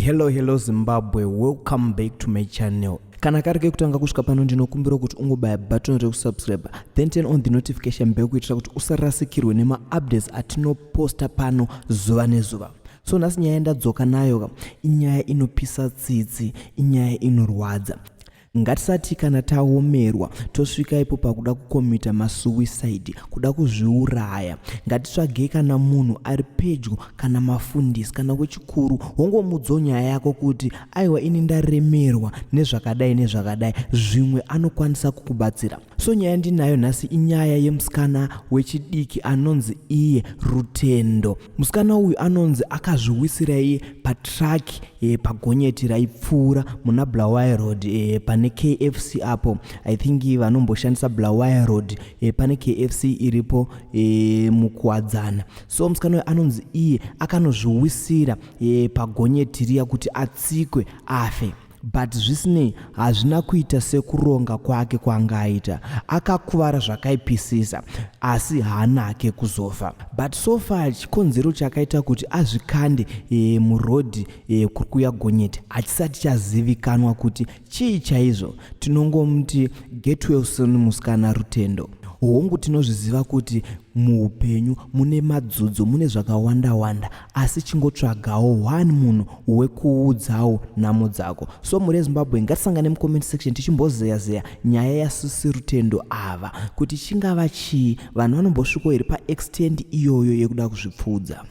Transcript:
Hello, hello Zimbabwe, welcome back to my channel. Kana kari kekutanga kusvika pano, ndinokumbira kuti ungobaya button rekusubscribe, then turn on the notification bell kuitira kuti usarasikirwe nemaupdates atinoposta pano zuva nezuva. So nhasi nyaya yandadzoka nayo inyaya inopisa tsitsi, inyaya inorwadza. Ngatisati kana taomerwa tosvika ipo pakuda kukomita masuicide, kuda kuzviuraya. Ngatitsvagei kana munhu ari pedyo, kana mafundisi kana wechikuru, wongomudzawo nyaya yako kuti aiwa, ini ndaremerwa nezvakadai nezvakadai, zvimwe anokwanisa kukubatsira. So nyaya ndinayo nhasi inyaya yemusikana wechidiki anonzi iye Rutendo. Musikana uyu anonzi akazviwisira iye patruck pagonyeti raipfuura muna Bulawayo Road pane KFC apo. I think vanomboshandisa Bulawayo Road pane KFC iripo muKuwadzana. So musikana uyu anonzi iye akanozviwisira pagonyeti riya kuti atsikwe afe, but zvisinei hazvina kuita sekuronga kwake kwanga aita. Akakuvara zvakaipisisa, asi haana hake kuzofa. But so far chikonzero chakaita kuti azvikande murodhi kuri kuuya gonyeti hachisati chazivikanwa kuti chii chaizvo. Tinongomuti get well soon, musikana Rutendo. Hongu, tinozviziva kuti muupenyu mune madzudzo, mune zvakawanda wanda, asi chingotsvagawo one munhu wekuudzawo nhamo dzako. So muri eZimbabwe, ngatisangane mucomment section tichimbozeya zeya nyaya yasisi Rutendo ava kuti chingava chii. Vanhu vanombosvikawo here paextent iyoyo yekuda kuzvipfuudza?